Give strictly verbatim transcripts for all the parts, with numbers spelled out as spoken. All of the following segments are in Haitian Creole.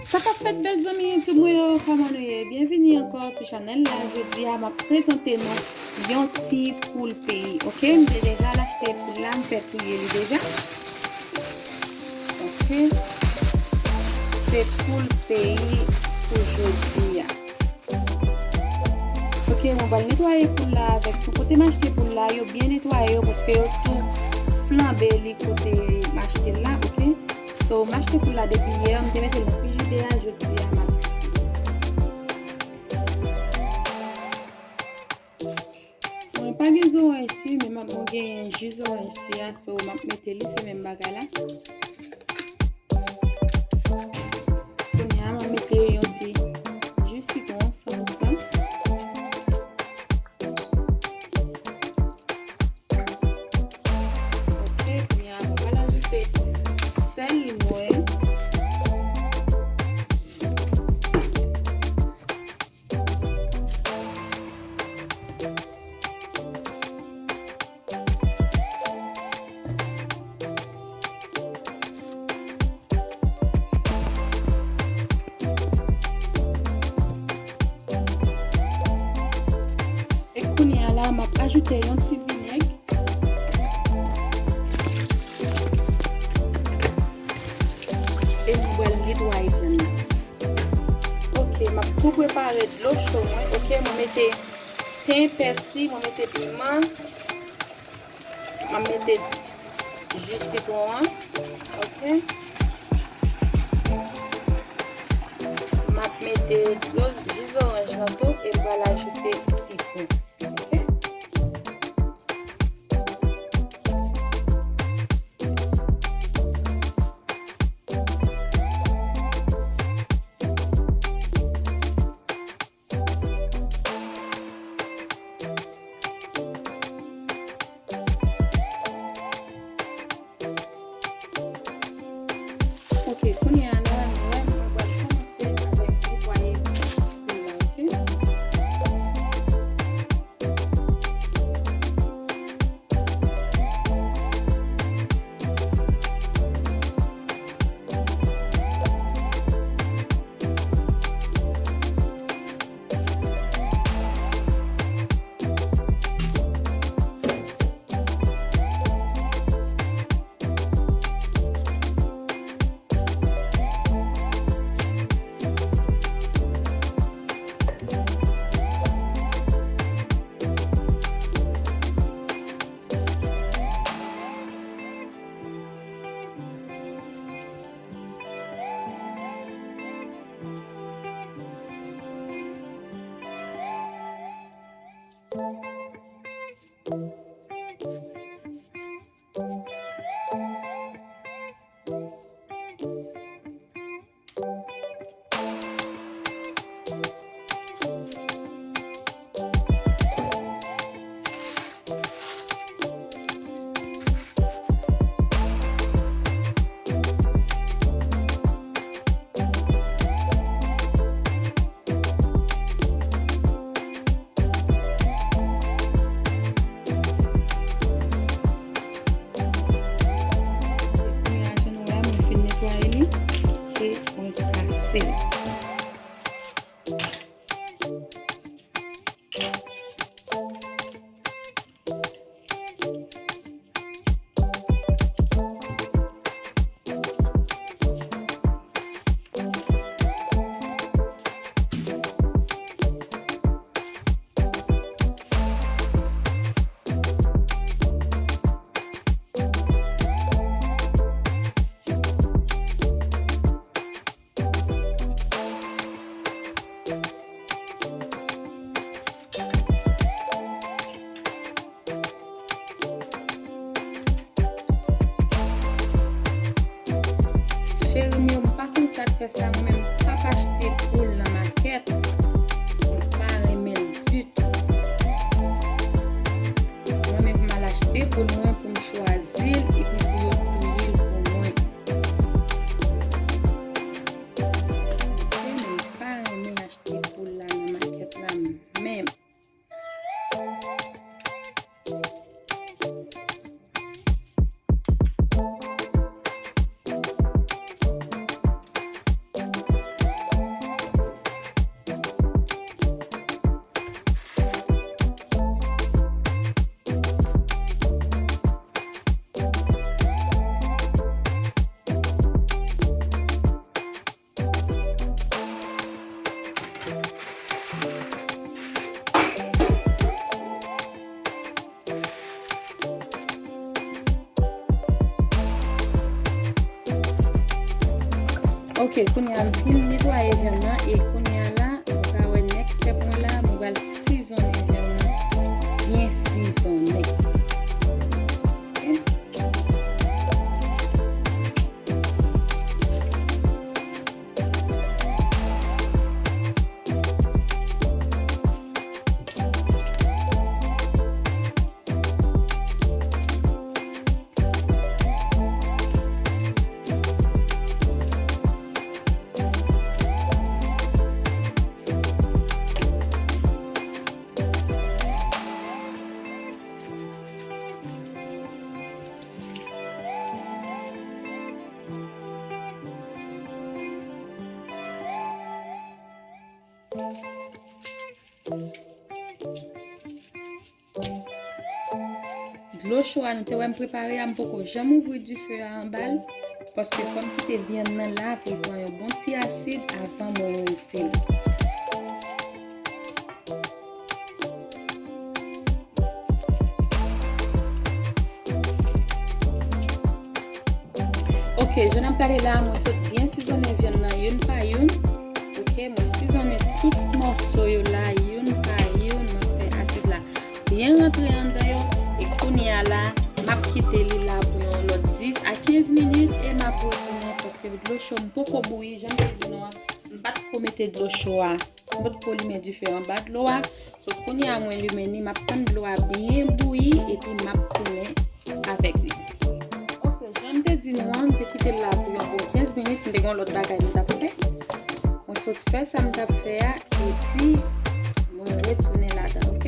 Sa k ap fèt, bèl zanmi YouTube mwen yo, kòman nou ye? Byenvini ankò sou chanèl la. Jodi a, m ap prezante nou yon ti poul peyi, oke? M te deja al achte poul la, m fè touye li deja. Oke? Se poul peyi pou jodi a. Oke, mwen pral netwaye poul la avèk tou. Kote m achte poul la, yo byen netwaye yo paske yo tou flanbe li kote m achte l la, oke? So, m achte poul la depi yè, m te mete l nan frijidè a, jodi a m ap. Mwen pa gen zorèy si, men m ap, mwen genyen ji zorèy si a, so m ap mete li, se menm bagay la. Kounye a, m ap mete yon ti ji sitwon san pou san. Oke, kounye a, mwen pral ajoute sèl mwen. E kounye a la, m ap ajoute yon ti vinèg. E nou pral netwaye vyann nan. Oke, m ap tou prepare dlo cho mwen. Oke, mwen mete ten, pèsi, mwen mete piman. M ap mete ji sitwon an. Oke. M ap mete dlo ji zoranj lan tou e m pral ajoute sitwon. Oke. Oke, kounye a la, nou wè, mwen pral kòmanse avèk netwaye poul la, oke? Kounye a, jan nou wè, mwen fin netwaye li e mwen kase li. Cheri m yo, m pa konn sa k fè sa, mwen menm m p ap achte poul nan makèt. Mwen pa renmen l ditou. Mwen menm m al achte poul mwen pou m chwazi l epi pou yo touye l pou mwen. Mwen menm m pa renmen achte poul la nan makèt la menm. Ok, kounye a m fin netwaye vyann nan e kounye a la, nou ka wè next step mwen la, mwen pral sizonnen vyann nan byen sizonnen. Ok. Dlo cho a nou te wè m prepare a, m poko janm ouvri dife a anba l, paske fò m kite vyann nan la pou l pran yon bon ti asid avan mwen rense l. Ok, jan n ap gade la, mwen sot byen sizonnen vyann nan youn pa youn. Ok, mwen sizonnen tout mòso yo la youn pa youn. Mwen fè asid la byen rantre anndan yo. E kounye a la, m ap kite li la pou yon lòt dis a kenz minit e m ap retounen paske dlo cho m poko bouyi, jan m te di nou an, m pa t ko mete dlo cho a. M potko limen dife anba dlo a. So, kounye a mwen limen li, m ap tann dlo a byen bouyi, epi m ap tounen avèk li. Ok, jan m te di nou an, m te kite l la pou yon bon kenz minit, m te gen yon lòt bagay m t ap fè. Mwen sot fè sa m t ap fè a, epi mwen retounen ladan, ok?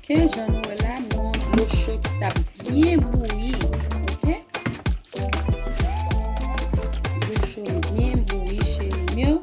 Ok, jan nou wè la, nou dlo cho ki t ap byen bouyi, ok? Dlo cho byen bouyi, cheri m yo.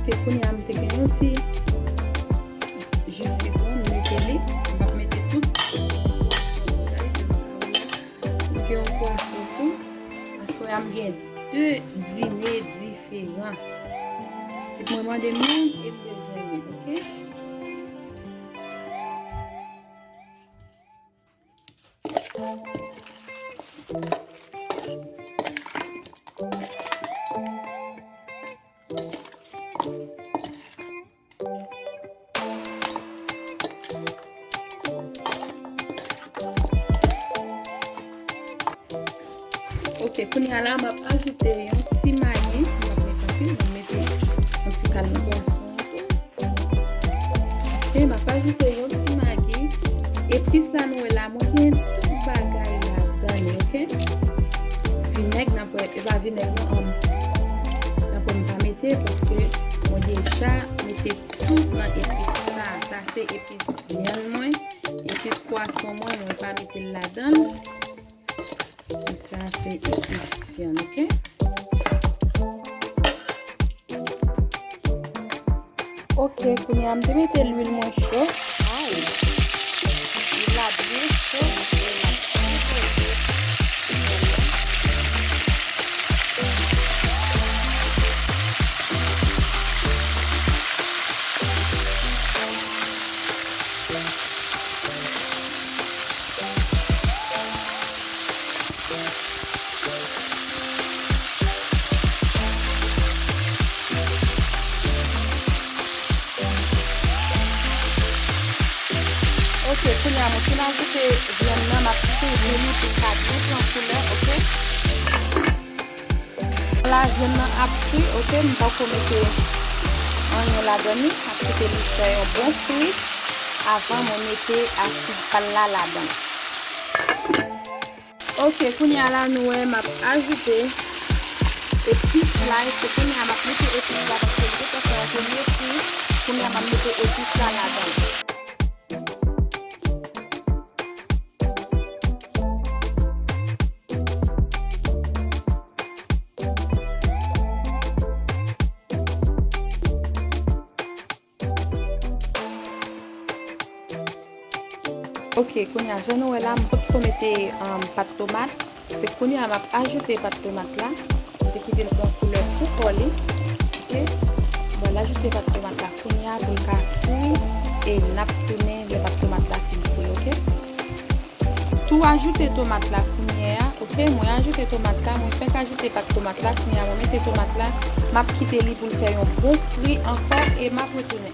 Ok, kounye a m te gen yon ti ji sitwon, m mete li. M p ap mete tout. Pwason tou, guys, jan nou ka wè la. M gen yon pwason tou. Aswè a, m gen de dine diferan. Pitit mwen mande m youn e m bezwen youn, ok? Ok, kounye a la, m ap ajoute yon ti magi. M p ap mete anpil, m ap mete yon ti kal nan pwason an tou. Ok, m ap ajoute yon ti magi. Epis la nou wè la, mwen gen tout bagay ladan li, ok? Vinèg, n ap wè, e pa vinèg non, um, n ap wè m pa mete, paske mwen deja mete tout nan epis sa. Sa se epis vyann mwen, epis pwason mwen, mwen pa mete l ladan l. E sa se epis vyann, ok? Ok, kounye a m te mete lwil mwen cho. Ay. Lwil la byen Ok, e m ap depoze vyann nan. Ok, kounye a mwen fin ajoute vyann nan, m ap sezi li pou l ka byen pran koulè, ok? La, vyann nan ap fri, ok? M poko mete anyen ladan li, m ap kite li fè yon bon fri avan mwen mete asid pa l la ladan. Ok, kounye a la, nou wè, m ap ajoute epis la, e se kounye a m ap mete epis la, paske m te fè yon premye fri, kounye a m ap mete epis la ladan. Ok, kounye a, jan nou wè la, m potko mete, um, pat tomat. Se kounye a m ap ajoute pat tomat la. M te kite l pran koulè pou kò li. Ok? M pral ajoute pat tomat la kounye a pou l ka fri. E n ap tounen lè pat tomat la fin fri, ok? Tou ajoute tomat la kounye a, ok? Mwen ajoute tomat la, mwen fèk ajoute pat tomat la, kounye a mwen mete tomat la, m ap kite li pou l fè yon bon fri ankò e m ap retounen.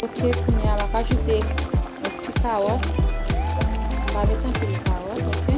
Ok, kounye a m ap ajoute yon ti kawòt. M pa met anpil kawòt, ok?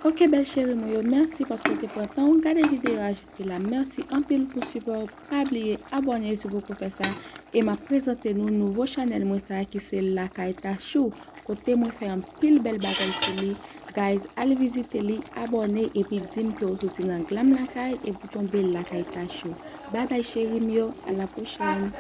Ok, bèl cheri mwen yo, mèsi paske w te pran tan w gade videyo a jiske la. Mèsi anpil pou sipò w. Pa bliye abòne si w poko fè sa. E m ap prezante nou nouvo chanèl mwen sa a ki se Lakay Tachou, kote mwen fè anpil bèl bagay sou li. Guys, al vizite li, abòne epi di m ke w soti nan Glam Lakay epi w tonbe Lakay Tachou. Bye bye cheri m yo, a la pwochèn.